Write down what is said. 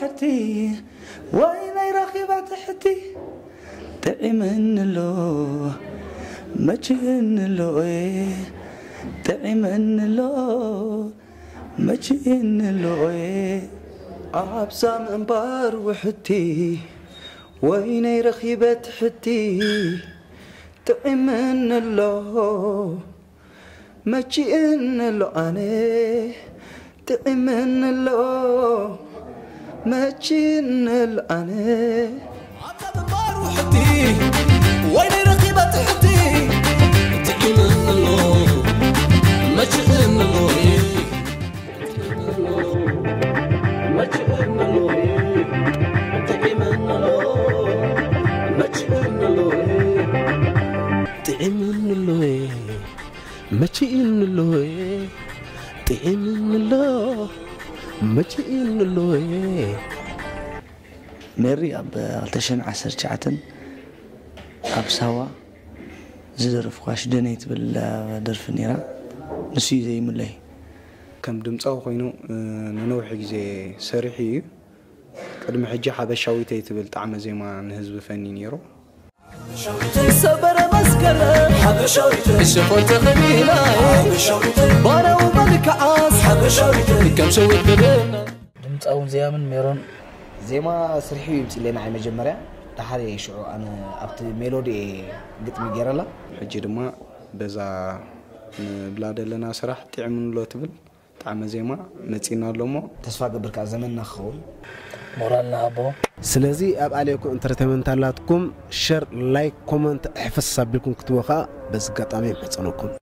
ትሕቲ ወይነይ ረኺበ ትሕቲ ጥዒምንሎ መችእንሎ ጥዒምንሎ መችእንሎ ኣብዛ ምንባር ውሕቲ ወይነይ ረኺበ ትሕቲ ጥዒምንሎ መችእንሎ ኣነ ጥዒምንሎ መችእንሎ ኣነ ኣብዛ ምንባር ውሕቲ ወይነይ ረኺበ ትሕቲ ጥዒምንሎ መችእንሎ ጥዒምንሎ መችእንሎ ጥዒምንሎ መችእንሎ ሜሪ ኣብ ክልተ ሽሕን ዓሰርተ ትሽዓተን ኣብ ሳዋ ዝደረፍኳ ሽደነይ ትብል ደርፊ ነይራ። ንሱ እዩ ዘይምለይ። ከም ድምፃዊ ኮይኑ ንነዊሕ ግዜ ሰሪሑ እዩ። ቅድሚ ሕጂ ሓበሻዊተይ ትብል ጣዕመ ዜማ ንህዝቢ ፈኒ ነይሩ። ሰበረ መስከረም ሓበሻዊተይ ሸኾል ተኸዲና ባረው መልክዓስ ሓበሻዊተይ ከም ሸዊት ገደና ድምፃውን ዘያምን ሜሮን ዜማ ስርሒ ይምፅለና ኣይ መጀመርያ ደሓር እየ ሽዑ ኣነ ኣብቲ ሜሎዲ እየ ግጥሚ ገይረላ ሕጂ ድማ በዛ ንብላ ዘለና ስራሕ ጥዕምንሎ ትብል ጣዕመ ዜማ መፂና ኣሎ እሞ ተስፋ ገብር ከዓ ዘመንና ክኸውን ሞራል ንሃቦ ስለዚ ኣብ ኣሌኮ ኢንተርቴንመንት ኣላትኩም ሸር ላይክ ኮመንት ሕፍስ ኣቢልኩም ክትቦ ከዓ በዚ ኣጋጣሚ ይምሕፀነኩም